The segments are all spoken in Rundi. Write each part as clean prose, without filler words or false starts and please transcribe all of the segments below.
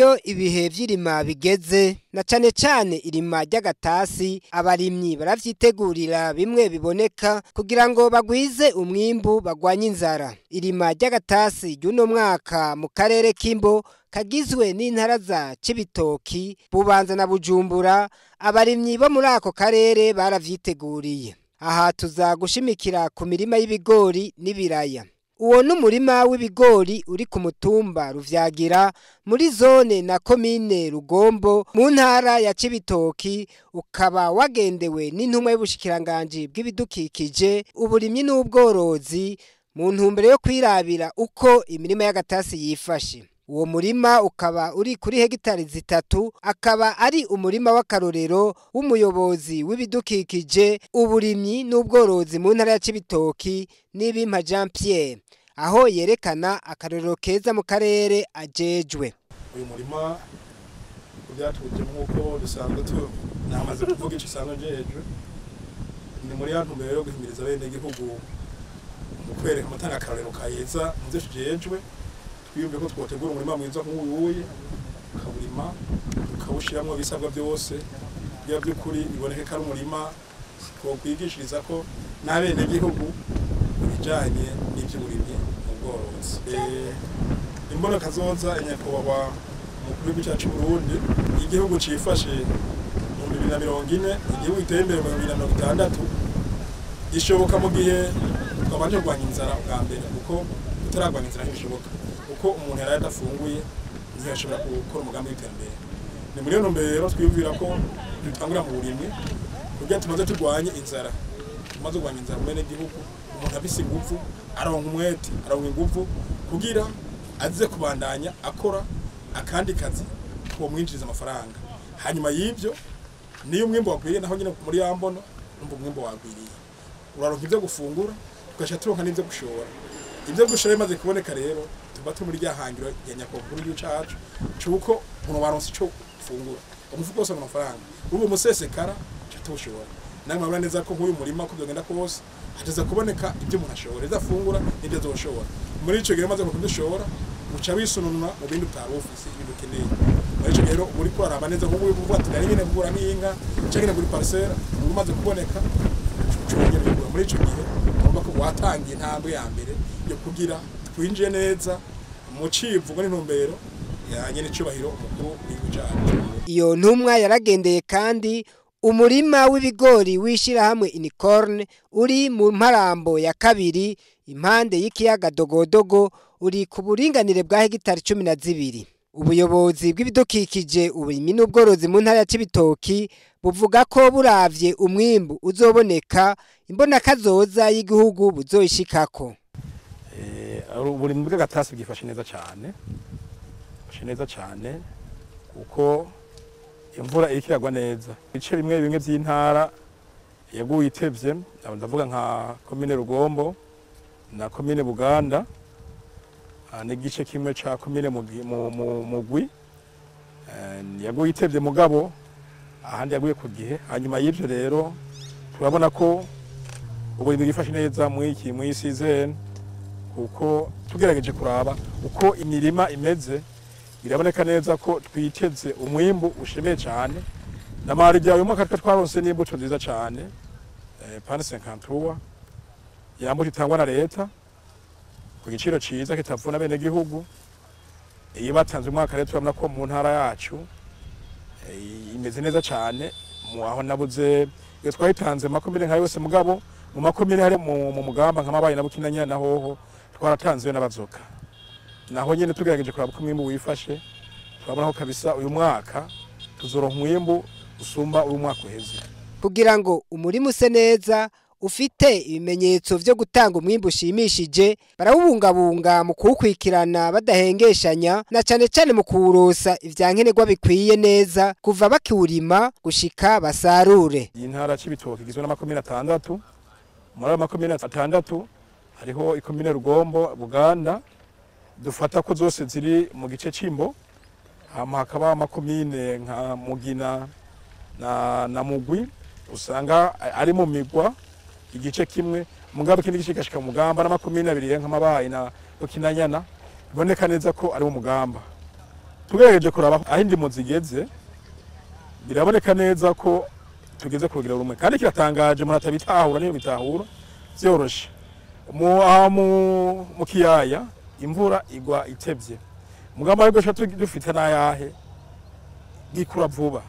Iyo ibihe vy'irima bigeze, na cane cane irima ry'agatasi, abarimyi baravyitegurira bimwe biboneka kugira ngo bagwize umwimbu bagwanye inzara. Irima ry'agatasi ry'uno mwaka mu karere k'Imbo kagizwe n'intara za Cibitoki, Bubanza na Bujumbura, abarimyi bo muri ako karere baravyiteguriye. Aha tuza gushimikira ku mirima y'ibigori n'ibiraya. Uwo n'umurima w'ibigori uri ku mutumba Ruvyagira muri zone na komine Rugombo mu ntara ya Cibitoki, ukaba wagendewe n'intumwa y'ubushikiranganji bw'ibidukikije, uburimyi n'ubworozi mu ntumbero yo kwirabira uko imirima y'agatasi yifashe. Uwo murima ukaba uri kuri hegitari 3, akaba ari umurima w'akarorero w'umuyobozi w'ibidukikije, uburimyi n'ubworozi mu ntara ya Cibitoki, Nibimpa Jean Pierre, aho yerekana akarorero keza mu karere ajejwe. Uyu murima byatuje nk'uko dusanzwe namaze kuvuga ico isanzwe njejwe, ni muri ya ntumbero yo guhimiriza abenegihugu mu kwereka amatanga akarorero keza mu vyo tujejwe. Twiyumve ko twotegura umurima mwiza nk'uyuye, ukawurima, ukawushiramwo ibisabwa byose kugira by'ukuri biboneke ko ari umurima twokwigishiriza ko n'abenegihugu ibijanye n'ivy'uburimyi mu bworozi. Imbona kazoza nyakubahwa umukuru w'igihugu cyacu Burundi, igihugu cifashe mu 2040, igihugu giteye imbere mu 2060, ishoboka mu gihe twabanje kurwanya inzara ubwa mbere, kuko tutararwanya inzara ntibishoboka, kuko umuntu yari adafunguye ntiyashobora gukora umugambi w'iterambere. Ni muri iyo ntumbero rero twiyumvira ko dutangura mu burimyi kugira tumaze turwanye inzara, tumaze kurwanya inzara mu benegihugu, umuntu afise inguvu aronka umwete, aronka inguvu kugira aze kubandanya akora akandi kazi komwinjiriza amafaranga. Hanyuma y'ivyo niyo umwimbo wagwiriye, naho nyine muri ya mbono umva umwimbo wagwiriye, uraronka ivyo gufungura, tugaca turonka n'ivyo gushora. Ibyo gushora bimaze kuboneka rero tuba turi muri rya hangiro ya nyakubahwa w'igihugu cacu cuko umuntu baronse ico gufungura, umufuko wose amafaranga ubu musesekara ca tuwushora. Namwe murabona neza ko nk'uyu murima uko byogenda kose hateza kuboneka ibyo umuntu ashobora, ivyo afungura n'ivyo azoshora. Muri ico gihe umaze kudushora uca wisununura mu bindi utari ufise, ibintu ukeneye. Muri ico gihe rero uriko uraraba neza nk'ubu uvuga ati nari nyene kugura nk'inka canke nyene kugura parcelle, ubu umaze kuboneka ucongera kugura. Muri ico gihe urumva ko watangiye intambwe ya mbere yo kugira twinjiye neza mu civugo n'intumbero ya nyene icubahiro umukuru w'igihugu cacu. Iyo ntumwa yaragendeye kandi umurima w'ibigori w'ishirahamwe Unicorn uri mu Mparambo ya kabiri impande y'ikiyaga Dogodogo, uri ku buringanire bwa hegitari 12. Ubuyobozi bw'ibidukikije, uburimyi n'ubworozi mu ntara ya Cibitoki buvuga ko buravye umwimbu uzoboneka imbona kazoza y'igihugu buzoyishikako. Uburimyi bw'agatasi bwifashe neza cyane, bwifashe neza cyane kuko imvura iriko iragwa neza. Ibice bimwe bimwe vy'intara yaguye itevye, ndavuga nka komine Rugombo na komine Buganda n'igice kimwe ca komine Mugwi, yaguye itevye mugabo ahandi yaguye ku gihe. Hanyuma y'ivyo rero turabona ko uburimyi bwifashe neza mw'iki season, kuko tugerageje kuraba uko imirima imeze biraboneka neza ko twiteze umwimbu ushemeye cyane. Namari rya uyu mwaka twaronse n'imbuto nziza cyane, pane 53 yambuto itangwa na leta ku giciro ciza kitavuna bene gihugu. Iyo batanze umwaka rero turabona ko mu ntara yacu imeze neza cyane. Mu aho nabuze iyo twayitanze makomine nka yose, mugabo mu makomine hari mu mugamba nka Mabayi na Bukinanya na hoho twaratanze n'abazoka, naho nyene tugerageje kuraba ko umwimbu wifashe, turabona ko kabisa uyu mwaka tuzoronka umwimbu usumba uyu mwaka uheze. Kugira ngo umurima use neza ufite ibimenyetso vyo gutanga umwimbu ushimishije, barawubungabunga mu kuwukwikirana badahengeshanya, na cane cane mu kuwurosa ivyankenerwa bikwiye neza kuva bakiwurima gushika basarure. Iyi ntara Cibitoke igizwe n'amakomine 6. Muri ayo makomine 6 hariho ikomine Rugombo, Buganda, dufata ko zose ziri mu gice c'Imbo, hama hakaba amakomine nka Mugina na Mugwi usanga ari mu migwa igice kimwe, mugabo ikindi gice gashika Mugamba, n'amakomine abiri nka Mabayi na Bukinanyana biboneka neza ko ari mu Mugamba. Tugerageje kuraba aho indimo zigeze, biraboneka neza ko tugeze ku rugero rumwe, kandi kiratangaje umuntu atabitahura niyo bitahura vyoroshe. Mu kiyaya imvura igwa itevye, mugamba ariko dufite n'ayahe gikura vuba.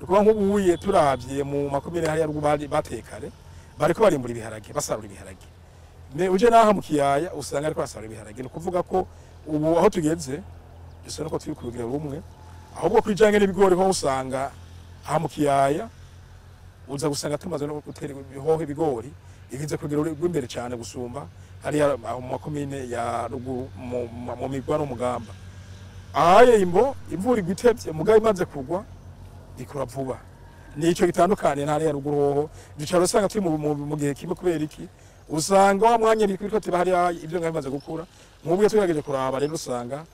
Nukuvuga nk'ubuye turavye mu makomine hariya ruguru batekare bariko barimbura ibiharage, basarura ibiharage. Ne uje naha mu kiyaya usanga ariko basarura ibiharage. Ni ukuvuga ko ubu aho tugeze bisa nuko turi ku rugero rumwe, ahubwo kwijange n'ibigori ho usanga aha mu kiyaya uza gusanga tumaze no gutera ibihoho ibigori ibize ku rugero rw'imbere cyane gusumba hariya mu makomine ya ruguru mu migwa no mugamba. Ahaye imbo imvura igwa itevye mugabo imaze kugwa ikura vuba. Nico gitandukanye ntari ya ruguru hoho duca rusanga turi mu gihe kimwe. Kubera iki? Usanga wa mwanya biriko tiba hariya ibyo ngabimaze gukura. Nk'ubwo tugerageje kuraba rero usanga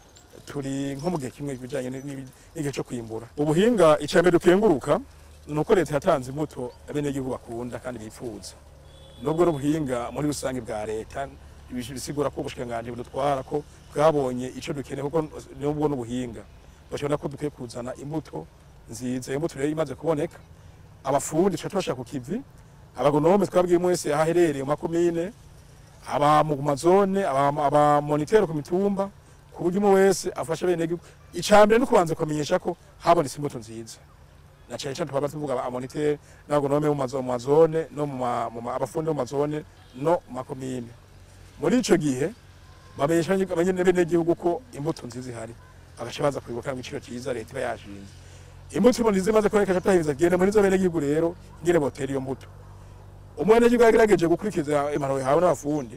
turi nko mu gihe kimwe bijanye n'igihe cyo kwimbura. Ubuhinga icambere dukenguruka nuko leta yatanze imbuto abenegihugu bakunda kandi bifuza. Nubwo n'ubuhinga muri rusange bwa leta bisigura ko ubushikanganje budutwara ko bwabonye ico dukeneye, kuko nubwo n'ubuhinga bashobora ko dukwiye kuzana imbuto nziza. Imbuto rero imaze kuboneka, abafundi tuca tubashaka ku kivi, abagonome twabwiye mwese ahaherereye mu makomine, aba mu mazone, aba moniteur ku mitumba, ku buryo umwe wese afasha abenegihugu. Icambere no kubanza kumenyesha ko habonetse imbuto nziza, na cyane cyane twaba tuvuga aba moniteur n'abagonome mu mazone no mu abafundi mu mazone no mu makomine. Muri ico gihe bamenyesha abenegihugu ko imbuto nziza ihari, bagaca baza kwibuka mu giciro cyiza leta iba yashinze. Imbuto nziza imaze kuboneka tutahiriza genda muri zo benegihugu rero ingene botera iyo mbuto. Umwenegihugu yagerageje gukurikiza impanuro yahawe n'abafundi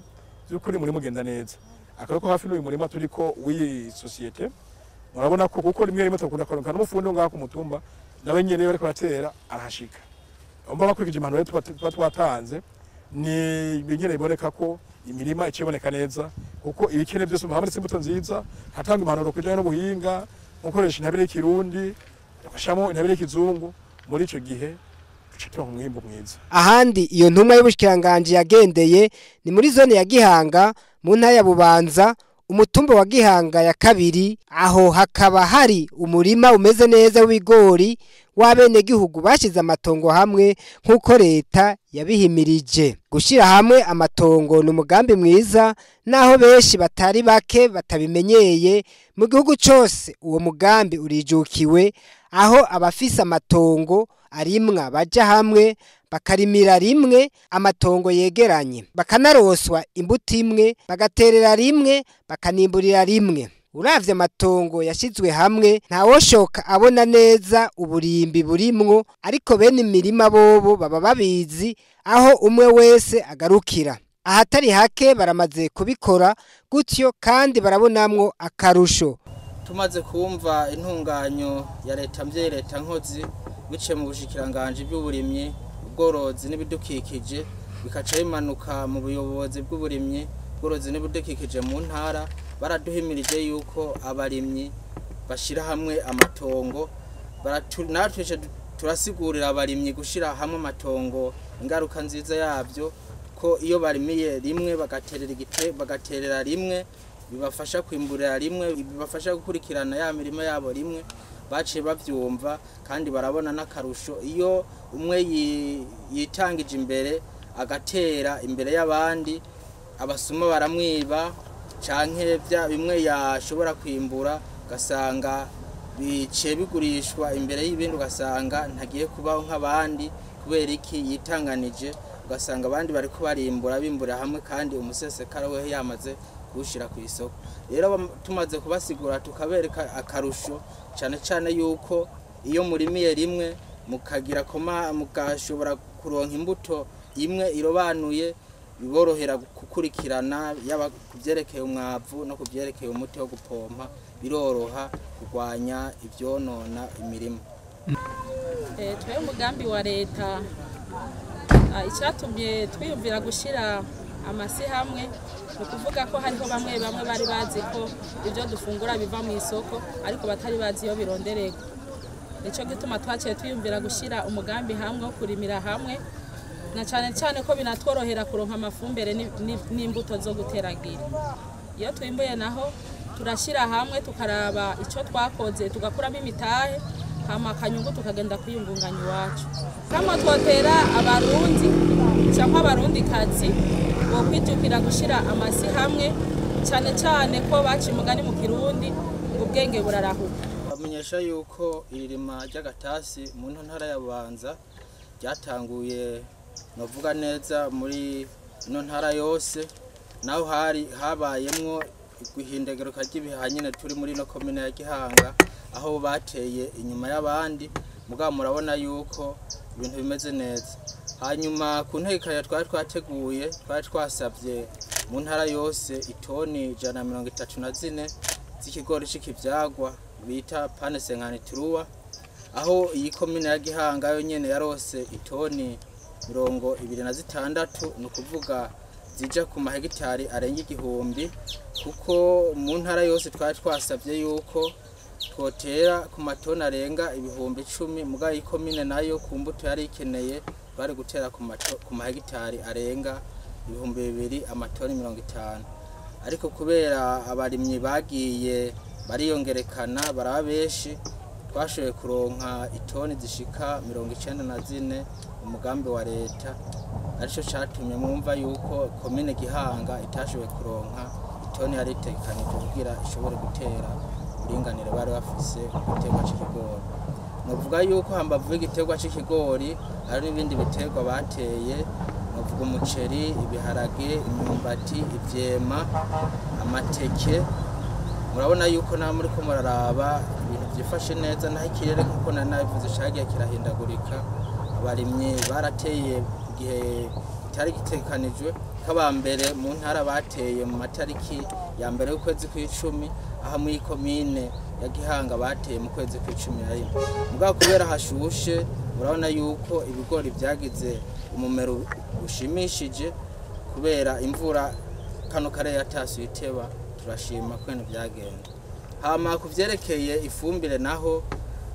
by'ukuri muri mugenda neza. Akaroko hafi n'uyu murima turiko w'iyi societe murabona ko kuko rimwe rimwe tukunda kuronka n'umufundi ngaho ku mutumba nawe nyene bariko baratera arahashika. Umva bakurikije impanuro tuba twatanze ni bingene biboneka ko imirima iciboneka neza, kuko ibikene byose habonetse imbuto nziza, hatanga impanuro kujanye n'ubuhinga, mukoresha intabire y'ikirundi, bakashamo intabire y'ikizungu. Muri ico gihe umwimbu mwiza. Ahandi iyo ntumwa y'ubushikiranganje yagendeye ni muri zone ya Gihanga mu ntara ya Bubanza, umutumba wa Gihanga ya kabiri, aho hakaba hari umurima umeze neza w'ibigori w'abenegihugu bashize amatongo hamwe nk'uko leta yabihimirije. Gushira hamwe amatongo ni umugambi mwiza, naho benshi batari bake batabimenyeye. Mu gihugu cose uwo mugambi urijukiwe, aho abafise amatongo arimwa baja hamwe bakarimira rimwe amatongo yegeranye, bakanaroswa imbuto imwe, bagaterera rimwe, bakanimburira rimwe. Uravye amatongo yashizwe hamwe ntawoshoka abona neza uburimbi burimwo, ariko bene imirima bobo baba babizi aho umwe wese agarukira. Ahatari hake baramaze kubikora gutyo kandi barabonamwo akarusho. Tumaze kumva intunganyo ya leta mvye leta nkozi bice mu bushikiranganje bw'uburimyi, ubworozi n'ibidukikije, bikaca bimanuka mu buyobozi bw'uburimyi, ubworozi n'ibidukikije mu ntara, baraduhimirije yuko abarimyi bashira hamwe amatongo. Natwe turasigurira abarimyi gushira hamwe amatongo ingaruka nziza yabyo, ko iyo barimiye rimwe bagaterera igite bagaterera rimwe bibafasha kwimburira rimwe, bibafasha gukurikirana ya mirimo yabo rimwe. Baciye bavyumva kandi barabona n'akarusho iyo umwe yitangije imbere agatera imbere y'abandi, abasuma baramwiba canke bya bimwe yashobora kwimbura ugasanga bice bigurishwa imbere y'ibindi, ugasanga ntagiye kubaho nk'abandi kubera iki yitanganije, ugasanga abandi bariko barimbura bimbura hamwe kandi umusesekara we yamaze kuwushira ku isoko. Rero tumaze kubasigura tukabereka akarusho cyane cyane yuko iyo murimiye rimwe mukagira koma mugashobora kuronka imbuto imwe irobanuye, biborohera gukurikirana yaba kuvyerekeye umwavu no kuvyerekeye umuti wo gupompa, biroroha kurwanya ivyonona imirima. Twe umugambi wa leta icyatumye twiyumvira gushira amasi hamwe ni ukuvuga ko hariho bamwe bamwe bari bazi ko ibyo dufungura biva mu isoko, ariko batari bazi iyo birondererwa. Nico gituma twaciye twiyumvira gushira umugambi hamwe wo kurimira hamwe, na cyane cyane ko binatworohera kuronka amafumbire n'imbuto zo guteragira. Iyo twimbuye naho Turashyira hamwe tukaraba icyo twakoze, tugakuramo imitahe, hama akanyungu tukagenda kwiyungunganya iwacu. Kama twotera Abarundi cyangwa Abarundikazi bo kwijukira gushyira amasi hamwe, cyane cyane ko baca umugani mu Kirundi ngo ubwenge burarahuka. Bamenyesha yuko irima ry'agatasi mu ntara ya Bubanza ryatanguye, novuga neza, muri ino ntara yose, naho hari habayemwo guhindaguruka ry'ibihe nyine turi muri ino komine ya Gihanga, aho bateye inyuma y'abandi, mugabo murabona yuko ibintu bimeze neza. Hanyuma ku ntekanya twari twateguye, twari twasabye mu ntara yose itoni 134 z'ikigori c'ikivyagwa bita pane 53, aho iyi komine ya Gihanga yo nyene yarose itoni 26, ni ukuvuga zija ku mahegitari arenga 1000, kuko mu ntara yose twari twasabye yuko twotera ku matoni arenga 10,000, mugabo iyi komine nayo ku mbuto yari ikeneye bari gutera ku mahegitari arenga 2000, amatoni 50. Ariko kubera abarimyi bagiye bariyongerekana baraba benshi, twashoboye kuronka itoni zishika 94 umugambi wa leta, arico catumye mwumva yuko komine Gihanga itashoboye kuronka itoni yari itegekanijwe kugira ishobore gutera uburinganire bari bafise ku giterwa c'ikigori. Novuga yuko hambavu y'igiterwa c'ikigori hari n'ibindi biterwa bateye, novuga umuceri, ibiharage, imyumbati, ivyema, amateke. Murabona yuko namwe muriko muraraba ibintu vyifashe neza, naho ikirere nkuko nari nabivuze cagiye kirahindagurika. Abarimyi barateye igihe kitari gitegekanijwe, k'abambere mu ntara bateye mu matariki ya mbere y'ukwezi kw'icumi, aho muri komine ya Gihanga bateye mu kwezi kw'icumi na rimwe. Mugabo kubera hashushe, murabona yuko ibigori vyagize umumero ushimishije kubera imvura kano karere yatasuye iteba, turashima ko ibintu vyagenda. Hama ku vyerekeye ifumbire naho,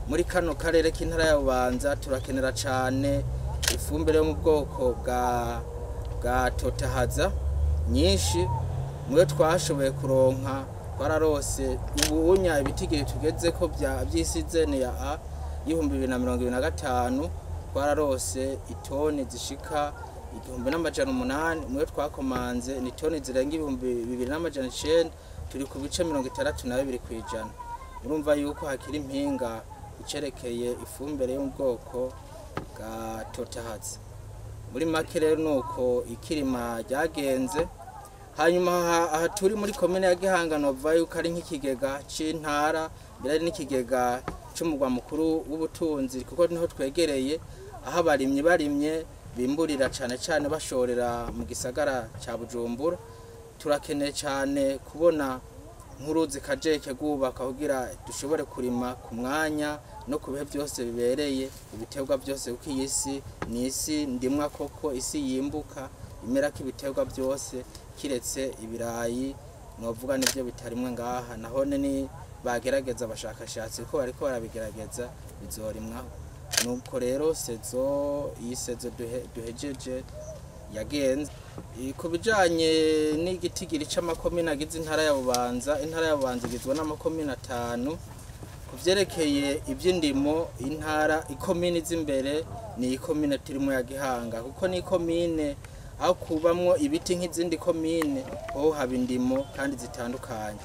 muri kano karere k'intara ya Bubanza turakenera cane ifumbire yo mu bwoko bwa totahaza nyinshi. Muyo twashoboye kuronka twararose ubunya ibitigiri tugezeko vy'isizeni ya A 2025, twararose itoni zishika 1800. Muyo twakomanze ni toni zirenga 2900, turi ku bice 62%. Murumva yuko hakiri impinga icerekeye ifumbire yo mu bwoko bwa totahaza. Muri make rero nuko ikirima ryagenze. Hanyuma aha turi muri komine ya Gihanga nova yuko ari nk'ikigega c'intara, mbere ari n'ikigega c'umugwa mukuru w'ubutunzi, kuko niho twegereye, aho abarimyi barimye bimburira cane cane bashorera mu gisagara ca Bujumbura. Turakeneye cane kubona nk'uruzi Kajeke rwubaka kugira dushobore kurima ku mwanya no ku bihe byose bibereye ibiterwa byose, kuko iyi si ni isi ndimwa koko, isi yimbuka imerako ibiterwa byose kiretse ibirayi, novuga nivyo bitarimwe ngaha. Nahone ni bagerageza abashakashatsi ko bariko barabigerageza bizorimwaho. Nuko rero sezo iyi sezo duhejeje yagenze. Ku bijanye n'igitigiri c'amakomine agize intara ya Bubanza, intara ya Bubanza igizwe n'amakomine 5. Ku vyerekeye ivy'indimo, intara ikomine z'imbere ni ikomine turimo ya Gihanga, kuko ni ikomine aho kubamwo ibiti nk'izindi komine, ho haba indimo kandi zitandukanye.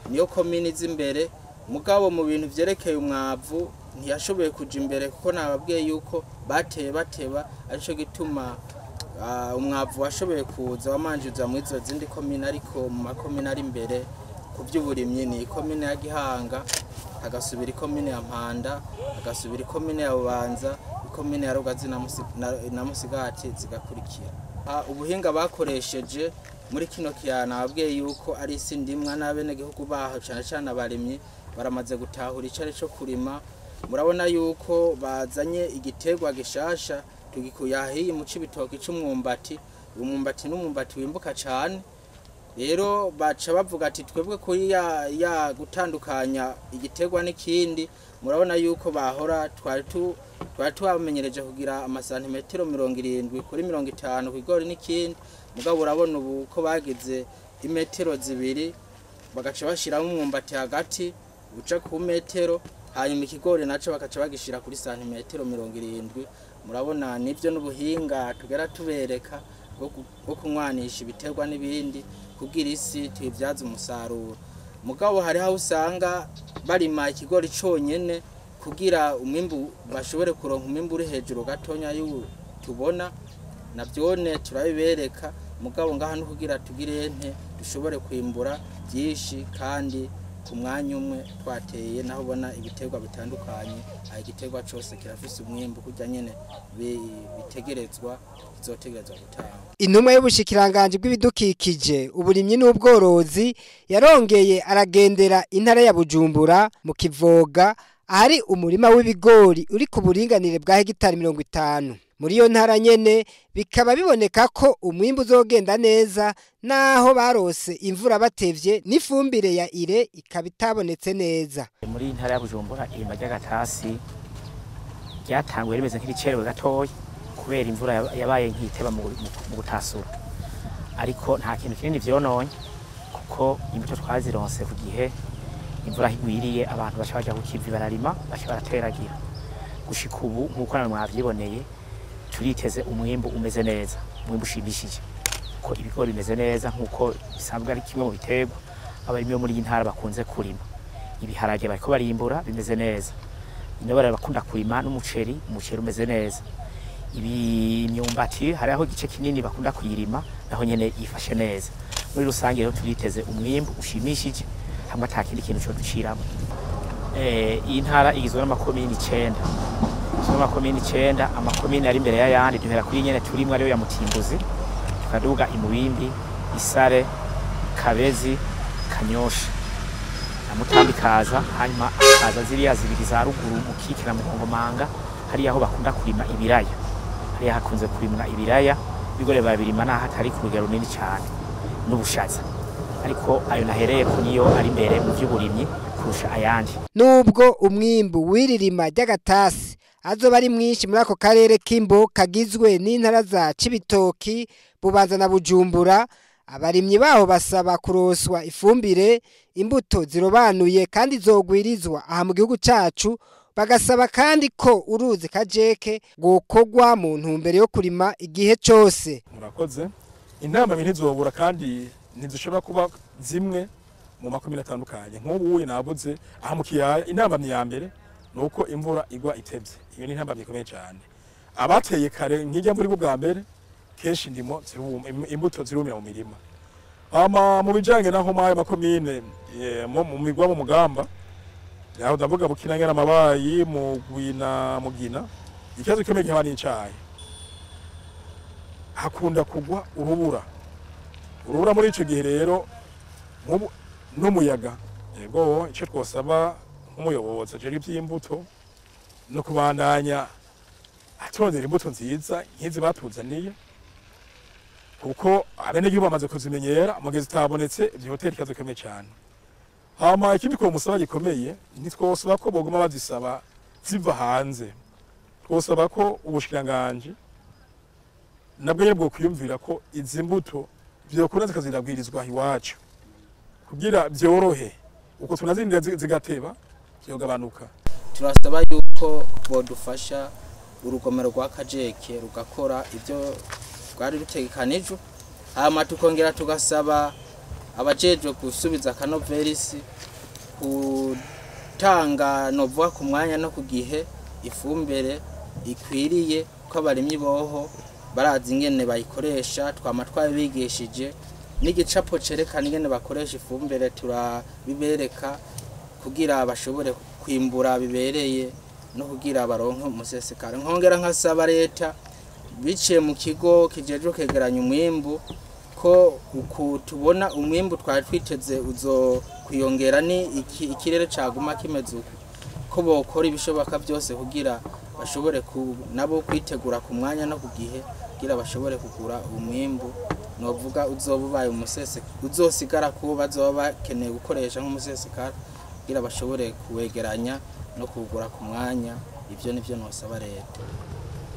Niyo komine z'imbere. Mugabo mu bintu vyerekeye umwavu ntiyashoboye kuja imbere, kuko nababwiye yuko bateye bateba, arico gituma umwavu washoboye kuza wamanjiza muri izo zindi komine. Ariko mu makomine ari imbere ku vy'uburimyi ni ikomine ya Gihanga, hagasubira ikomine ya Mpanda, hagasubira ikomine ya Bubanza, ikomine ya Rugazi na Musigati zigakurikira. Ubuhinga bakoresheje muri kino kiyana nababwiye yuko ari isi ndimwa, n'abenegihugu baho cane cane abarimyi baramaze gutahura icari co kurima. Murabona yuko bazanye igiterwa gishasha tugikuye ahiye mu cibitoki c'umwumbati. Umwumbati n'umwumbati wimbuka cane. Rero baca bavuga ati twebwe kuri ya gutandukanya igiterwa n'ikindi, murabona yuko bahora twari tubamenyereje kugira amasantimetero 70 kuri 50 ku igori n'ikindi, mugabo urabona ubu ko bagize imetero 2 bagaca bashiramo umwumbati hagati uca ku metero, hanyuma ikigori naco bakaca bagishira kuri santimetero 70. Murabona nivyo n'ubuhinga tugera tubereka bwo kunywanisha ibiterwa n'ibindi kugira isi tuyibyaze umusaruro. Mugabo hari aho usanga barima ikigori conyene kugira umwimbu bashobore kuronka umwimbu uri hejuru gatonya y'ubu tubona, navyone turabibereka. Mugabo ngaha no kugira tugire ente dushobore kwimbura byinshi kandi ku mwanya umwe twateye, naho ubona ibiterwa bitandukanye, aho igiterwa cose kirafise umwimbu kurya nyene bitegerezwa kizotegerezwa gutanga. Intumwa y'ubushikiranganje bw'ibidukikije, uburimyi n'ubworozi yarongeye aragendera intara ya Bujumbura mu Kivoga ahari umurima w'ibigori uri ku buringanire bwa hegitari 50. Muri iyo ntara nyene bikaba biboneka ko umwimbu uzogenda neza naho barose imvura batevye n'ifumbire ya ire ikaba itabonetse neza. Muri intara ya Bujumbura irima ry'agatasi ryatanguye rimeze nk'iricerewe gatoya kubera imvura yabaye nk'iteba mu gutasura, ariko nta kintu kinini vyononye kuko imbuto twazironse ku gihe imvura igwiriye, abantu baca baja ku kivi bararima, baca barateragira. Gushika ubu nk'uko namwe mwavyiboneye turiteze umwimbu umeze neza, umwimbu ushimishije, ko ibigori bimeze neza nk'uko bisanzwe ari kimwe mu biterwa abarimyi bo muri iyi ntara bakunze kurima. Ibiharage bariko barimbura bimeze neza, inobara bakunda kurima n'umuceri, umuceri umeze neza. Imyumbati hari aho igice kinini bakunda kuyirima naho nyene yifashe neza. Muri rusange rero turiteze umwimbu ushimishije hamwe ata kindi kintu cyo duciramo. Iyi ntara igizwe n'amakomini 9. Amakomini 9, amakomini ari imbere y'ayandi duhera kuri nyene turimwe ariyo ya Mutimbuzi, tukaduga Imubimbi, Isare, Kabezi, Kanyosha na Mutambi kaza, hanyuma akaza ziriya zibiri za ruguru Mukike na Mugongomanga, hariya aho bakunda kurima ibiraya, hariya hakunze kurimwa ibiraya, ibigori babirima naho atari ku rugero runini cyane n'ubushaza, ariko ayo nahereye ko niyo ari imbere mu by'uburimyi kurusha ayandi. Nubwo umwimbu w'iririma ry'agatasi azoba ari mwinshi muri ako karere k'Imbo kagizwe n'intara za Cibitoki, Bubanza na Bujumbura, abarimyi baho basaba kuroswa ifumbire, imbuto zirobanuye kandi zogwirizwa aha mu gihugu cacu. Bagasaba kandi ko uruzi Kajeke gukogwa mu ntumbero yo kurima igihe cose. Murakoze. Intambamyi ntizobura kandi ntizishobora kuba zimwe mu makomine atandukanye. Nk'ubu nabuze aha mu kiyaya, intambamyi ya mbere nuko imvura igwa itevye. Iyo ni intambamyi ikomeye cyane. Abateye kare nk'ijya muri bwa mbere kenshi ndimo imbuto zirumira mu mirima. Ama mu bijanye naho maye makomine mu migwa mu Mugamba, aho ndavuga Bukinanyana, Mabayi, Mugwina, Mugina, ikibazo gikomeye gihaba n'icayi. Hakunda kugwa urubura. Urubura muri ico gihe rero n'umuyaga. Yego ico twosaba nk'umuyobozi ajejwe ivy'imbuto no kubandanya atondera imbuto nziza nk'izi batuzaniye, kuko abenegihugu bamaze kuzimenyera, mu gihe zitabonetse vyotera ikibazo gikomeye cane. Hama ikindi ko musaba gikomeye, ntitwosaba ko boguma bazisaba ziva hanze. Twosaba ko ubushikiranganje nabwo nyene bwo kwiyumvira ko izi mbuto vyokunda zikazirabwirizwa iwacu kugira vyorohe, uko tunazindira zigateba vyogabanuka. Turasaba yuko bodufasha urugomero rwa Kajeke rugakora ivyo rwari rutegekanijwe, hama tukongera tugasaba abajejwe gusubiza akanoverisi gutanga novuga ku mwanya no ku gihe ifumbire ikwiriye, ko abarimyi boho barazi ingene bayikoresha, twama twabigishije n'igicapo cerekana ingene bakoresha ifumbire turabibereka kugira bashobore kwimbura bibereye no kugira baronke umusesekara. Nkongera nkasaba leta biciye mu kigo kijejwe kegeranya umwimbu ko uku tubona umwimbu twari twiteze uzo kwiyongera ni ikirere caguma kimeze uku, ko bokora ibishoboka byose kugira bashobore nabo kwitegura ku mwanya no ku gihe kugira bashobore kugura umwimbu novuga uzoba ubaye umusese uzosigara kuba bazoba bakeneye gukoresha nk'umusesekara kugira bashobore kuwegeranya no kugura ku mwanya. Ivyo nivyo nosaba leta.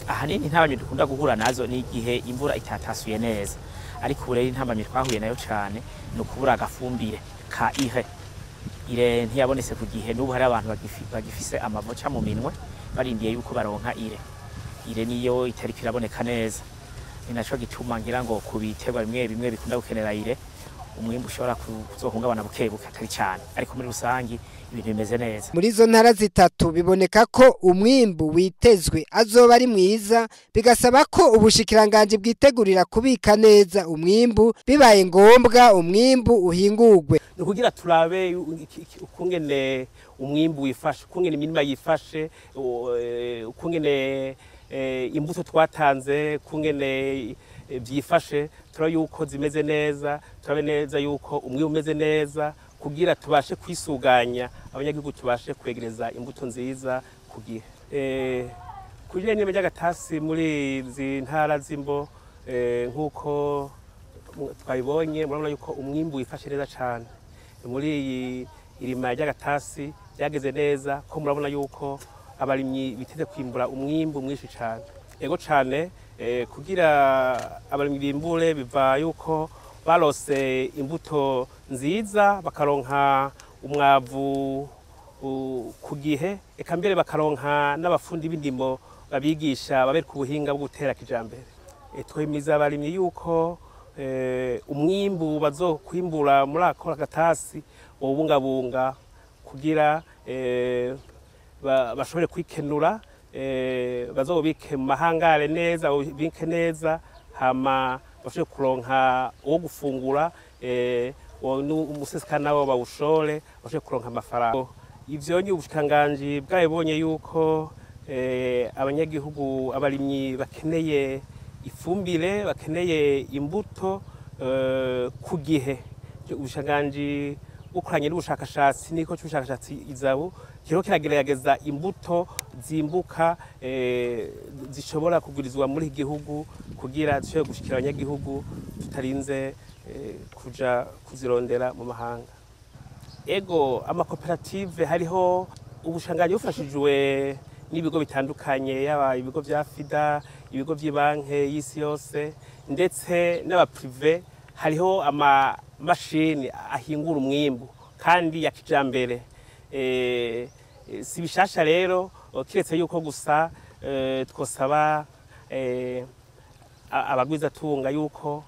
Ahanini intambamyi dukunda guhura nazo ni igihe imvura itatasuye neza, ariko ubu rero intambamyi twahuye nayo cane ni ukubura agafumbire ka ire. Ire ntiyabonetse ku gihe, n'ubu hari abantu bagifise amavoca mu minwe barindiye yuko baronka ire. Ire niyo itariko iraboneka neza, ni naco gituma ngira ngo ku biterwa bimwe bimwe bikunda gukenera ire umwimbu ushobora kuzohungabana buke buke, atari cyane, ariko muri rusangi ibintu bimeze neza. Muri izo ntara zitatu biboneka ko umwimbu witezwe azoba ari mwiza, bigasaba ko ubushikiranganji bwitegurira kubika neza umwimbu, bibaye ngombwa umwimbu uhingurwe. Ni ukugira turabe ukungene umwimbu wifashe, ukungene imirima yifashe, ukungene imbuto twatanze, ukungene byifashe, turabe yuko zimeze neza, turabe neza yuko umwimbu umeze neza, kugira tubashe kwisuganya abanyagihugu, tubashe kwegereza imbuto nziza ku gihe. Kujanye n'irima ry'agatasi muri izi ntara z'imbo, nk'uko twabibonye, murabona yuko umwimbu wifashe neza cane muri iyi irima ry'agatasi, ryageze neza, ko murabona yuko abarimyi biteze kwimbura umwimbu mwinshi cane. Ego cane, kugira abarimyi bimbure biva yuko barose imbuto nziza, bakaronka umwavu ku gihe, eka mbere bakaronka n'abafundi b'indimo babigisha, babereka ubuhinga bwo gutera kijambere. Twemeza abarimyi yuko umwimbu bazokwimbura muri ako gatasi bobungabunga kugira bashobore kwikenura, bazobike mu mahangare neza, babike neza, hama bashobore kuronka uwo gufungura, umuseseka nawo bawushore, bashobore kuronka amafaranga. Ivyo ni ubushikiranganji bwabibonye yuko abanyagihugu, abarimyi bakeneye ifumbire, bakeneye imbuto ku gihe. Ubushikiranganji bukoranye n'ubushakashatsi, niko c'ubushakashatsi IZABU kiriko kiragerageza imbuto zimbuka, zishobora kugurizwa muri iki gihugu kugira zishobore gushikira abanyagihugu tutarinze kuja kuzirondera mu mahanga. Ego, amakoperative, hariho ubushikiranganji bufashijwe n'ibigo bitandukanye, yaba ibigo vya FIDA, ibigo vy'ibanke y'isi yose, ndetse n'abaprive. Hariho amamashini ahingura umwimbu kandi ya kijambere. Si bishasha rero, kiretse yuko gusa twosaba abagwizatunga yuko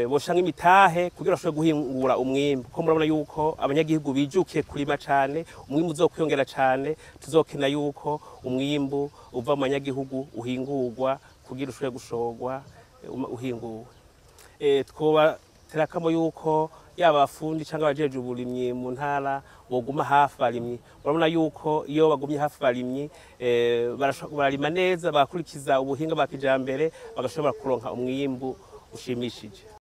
boshanga imitahe kugira bashobore guhingura umwimbu, ko murabona yuko abanyagihugu bijukiye kurima cane, umwimbu uzokwiyongera cane. Tuzokena yuko umwimbu uva mu banyagihugu uhingurwa kugira ushobore gushorwa uhinguwe. Twoba terakamo yuko yaba abafundi cyangwa abajeje uburimyi mu ntara boguma hafi abarimyi. Urabona yuko iyo bagumye hafi abarimyi, bararima neza, bakurikiza ubuhinga bwa kijambere, bagashobora kuronka umwimbu ushimishije.